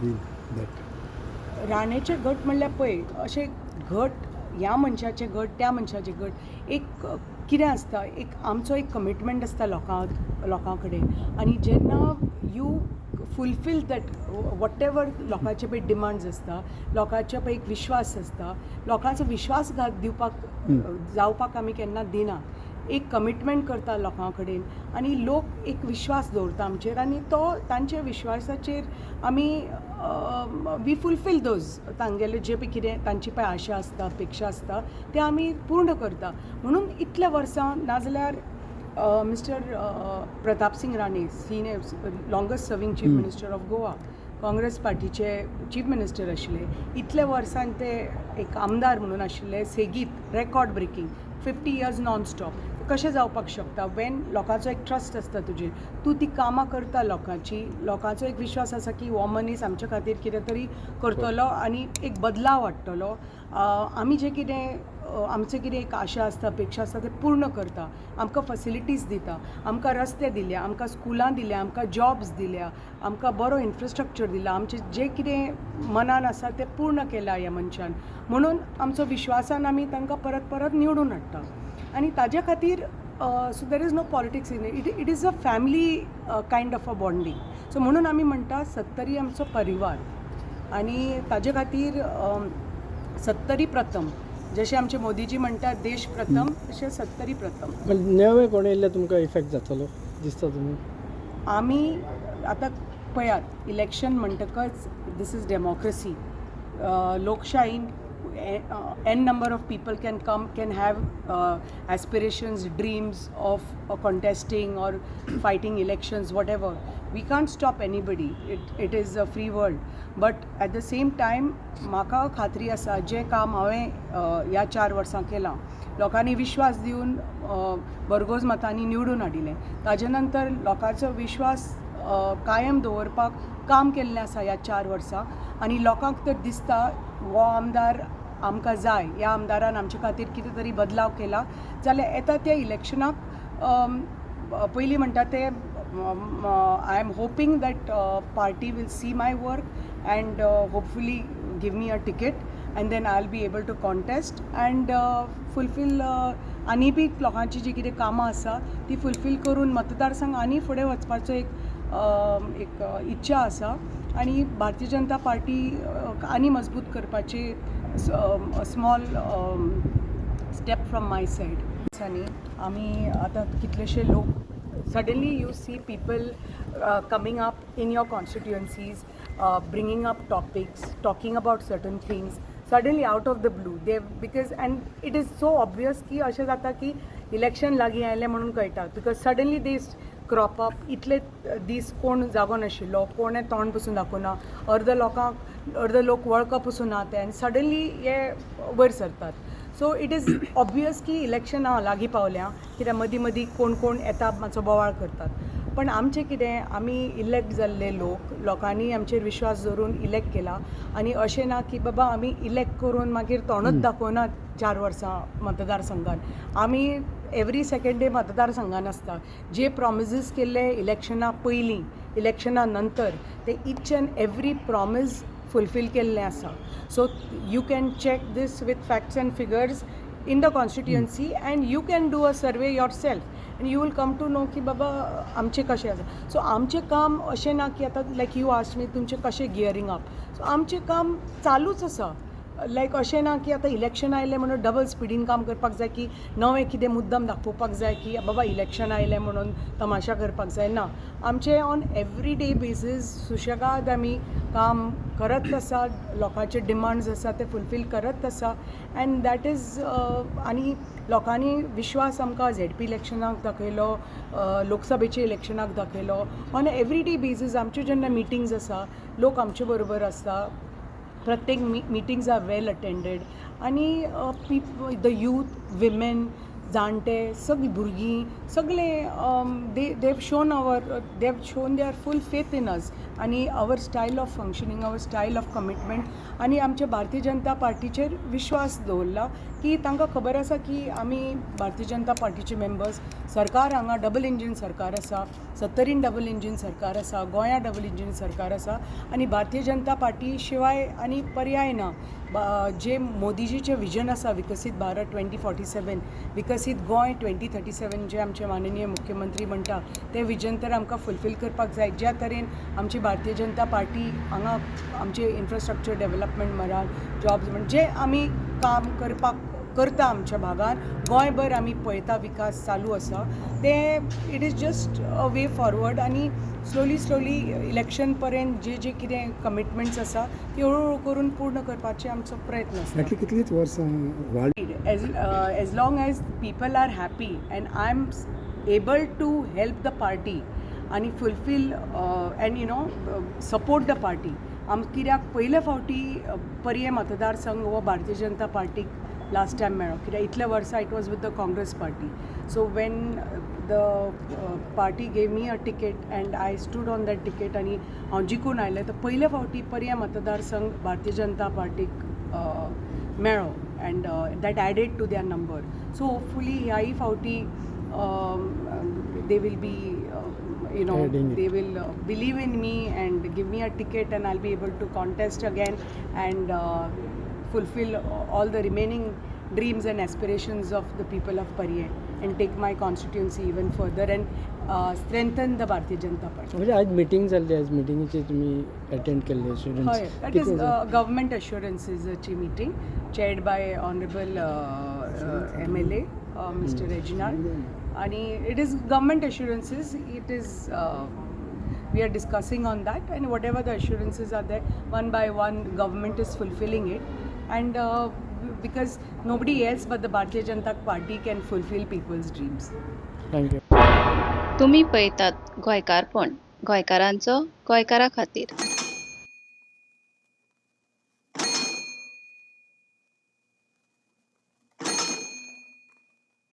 been that? राणेचे गट म्हणल्यार पळय, अशें गट, ह्या मनशाचे गट, त्या मनशाचे गट, एक कितें आसता, एक आमचो एक कमिटमेंट आसता लोकां कडेन. आनी जेन्ना you fulfil that whatever लोकांचे पळय डिमांड्स आसता, लोकांचे पळय एक विश्वास आसता, लोकांचो विश्वासघात दिवपाक जावपाक आमी केन्ना दिना. एक कमिटमेंट करता लोकां कडेन आनी लोक एक विश्वास दवरता आमचेर आनी तो तांच्या विश्वासाचेर आमी we fulfil those तांगेले जे पळय कितें तांची पळय आशा आसता, अपेक्षा आसता, ते आमी पूर्ण करता. म्हणून इतल्या वर्सां, नाजाल्यार Mister Pratapsingh Rane, senior longest serving chief minister of Goa, Congress पार्टीचे चीफ मिनिस्टर आशिल्ले, इतल्या वर्सान ते एक आमदार म्हणून आशिल्ले सेगीत, record breaking 50 years non stop. कशें जावपाक शकता वेन लोकांचो एक ट्रस्ट आसता तुजेर, तूं ती कामां करता लोकांची, लोकांचो एक विश्वास आसा की हो मनीस आमच्या खातीर कितें तरी करतलो आनी एक बदलाव हाडटलो. आमी जें कितें आमचें कितें एक आशा आसता, अपेक्षा आसता, ते पूर्ण करता, आमकां फॅसिलिटीज दिता, आमकां रस्ते दिल्या, आमकां स्कुलां दिल्या, आमकां जॉब्स दिल्या, आमकां बरो इन्फ्रास्ट्रक्चर दिला, आमचें जें कितें मनान आसा तें पूर्ण केलां ह्या मनशान, म्हणून आमचो विश्वासान आमी तांकां परत परत निवडून हाडटा. आनी ताज्या खातीर, so there is no politics in it. It is a family kind of a bonding. So म्हणून आमी म्हणटा, सत्तरी आमचो परिवार आनी ताजे खातीर सत्तरी प्रथम. जशें आमचे मोदीजी म्हणटात देश प्रथम, तशें सत्तरी प्रथम. पण नवे कोण येयल्ले तुमकां इफेक्ट जातलो दिसता तुमी? आमी आतां पळयात, इलेक्शन म्हणटकच this is democracy. लोकशाहीन n number of people can come, can have aspirations, dreams of contesting or fighting elections, whatever. We can't stop anybody. It is a free world, but at the same time म्हाका खात्री आसा, जें काम हांवें ह्या 4 वर्सां केलां, लोकांनी विश्वास दिवन भरघोस मतांनी निवडून हाडिल्लें, ताजे नंतर लोकांचो विश्वास कायम दवरपाक काम केल्लें आसा ह्या 4 वर्सां. आनी लोकांक तर दिसता हो आमदार आमकां जाय, ह्या आमदारान आमचे खातीर कितें तरी बदलाव केला, जाल्यार येता त्या इलेक्शनाक पयलीं म्हणटा ते I am hoping that party will see my work and hopefully give me a ticket and then I will be able to contest and fulfil आनी बी लोकांची जी कितें कामां आसा ती फुलफील करून मतदारसंघ आनी फुडें वचपाचो एक इच्छा आसा आनी भारतीय जनता पार्टी आनी मजबूत करपाची small step from my side. आनी आमी आतां कितलेशे लोक, suddenly you see people coming up in your constituencies, bringing up topics, talking about certain things, suddenly out of the blue. They because and it is so obvious की अशें जाता की election लागीं आयलें म्हणून कळटा, because suddenly they crop up. इतले दीस कोण जागो नाशिल्लो, कोणें तोंड पसून दाखोवना, अर्द लोकांक, अर्द लोक वळख पसून ना ते, आनी सडनली हे वयर सरतात. सो it is obvious की इलेक्शनां लागीं पावल्या, कित्याक मदीं मदीं कोण कोण येता, मातसो बोवाळ करतात. पण आमचें कितें, आमी इलेक्ट जाल्ले लोक, लोकांनी आमचेर विश्वास दवरून इलेक्ट केला आनी अशें ना की बाबा आमी इलेक्ट करून मागीर तोंडच दाखोवना 4 वर्सां मतदारसंघान. आमी एवरी सेकंड डे मतदारसंघान आसता. जे प्रॉमिसीस केल्ले इलेक्शना पयलीं, इलेक्शना नंतर, ते each and every promise fulfil केल्लें आसा. So you can check this with facts and figures in the constituency and you can do a survey yourself and you will come to know की बाबा आमचें कशें आसा. सो आमचें काम अशें ना की आतां लायक you asked मी तुमचें कशें गियरींग अप, सो आमचें काम चालूच आसा. लायक अशें ना की आतां इलेक्शन आयलें म्हणून डबल स्पिडीन काम करपाक जाय, की नवें कितें मुद्दम दाखोवपाक जाय, की बाबा इलेक्शन आयलें म्हणून तमाशा करपाक जाय. ना, आमचें ऑन एवरी डे बेसीस सुशेगाद आमी काम करत आसा, लोकांचे डिमांड्स आसा ते फुलफील करत आसा अँड that is आनी लोकांनी विश्वास आमकां झेडपी इलेक्शनाक दाखयलो, लोकसभेच्या इलेक्शनाक दाखयलो. ऑन एवरी डे बेसीस आमच्यो जेन्ना मिटींग्स आसा, लोक आमचे बरोबर आसता, प्रत्येक meetings are well attended आनी the youth, women, जाणटे, सगळीं भुरगीं, सगळे they they've shown their full faith in us. आनी our style of functioning, our style of commitment आनी आमच्या भारतीय जनता पार्टीचेर विश्वास दवरला की तांकां खबर आसा की आमी भारतीय जनता पार्टीचे मेंबर्स. सरकार हांगा डबल इंजीन सरकार आसा, सत्तरीन डबल इंजीन सरकार आसा, गोंया डबल इंजीन सरकार आसा आनी भारतीय जनता पार्टी शिवाय आनी पर्याय ना. जे मोदीजीचें विजन आसा, विकसीत भारत 2047, विकसीत गोंय 2037, जे आमचे माननीय मुख्यमंत्री म्हणटा तें विजन तर आमकां फुलफील करपाक जाय. ज्या तरेन आमची भारतीय जनता पार्टी हांगा आमचे इन्फ्रास्ट्रक्चर डेव्हलपमेंट म्हणात, जॉब्स म्हण, जे आमी काम करपाक करता आमच्या भागान, गोंयभर आमी पळयता विकास चालू आसा, तें it is just a way forward. आनी स्लोली स्लोली इलेक्शन पर्यंत जे जे कितें कमिटमेंट्स आसा ती हळू हळू करून पूर्ण करपाचे आमचो प्रयत्न आसता. फाटलीं कितलींच वर्सां वाड As long as people are happy and I'm able to help the party आणि fulfill and support the party. आम कित्याक पयले फावटी पर्ये मतदारसंघ हो भारतीय जनता पार्टीक लास्ट टायम मेळ्ळो, कित्याक इतले वर्सां it was with the Congress party. So when the party gave me a ticket and I stood on that ticket आनी हांव जिखून आयलें, तर पयले फावटी पर्ये मतदारसंघ भारतीय जनता पार्टीक मेळ्ळो and that added to their number. So hopefully ह्याही फावटी they will be Adding it. They will believe in me and give me a ticket and I'll be able to contest again and fulfill all the remaining dreams and aspirations of the people of Parye and take my constituency even further and strengthen the Bharatiya Janata Party. म्हणजे आयज meeting जाल्ली, आयज मिटिंगेची तुमी attend केल्ले? हय, that is students government assurances meeting chaired by honorable MLA Mr. Reginald. आणि it is government assurances, it is we are discussing on that, and whatever the assurances are there, one by one government is fulfilling it, and because nobody else but the Bharatiya Janata Party can fulfill people's dreams. Thank you. तुमी पळयतात गोंयकारपण, गोंयकारांचो गोंयकारा खातीर.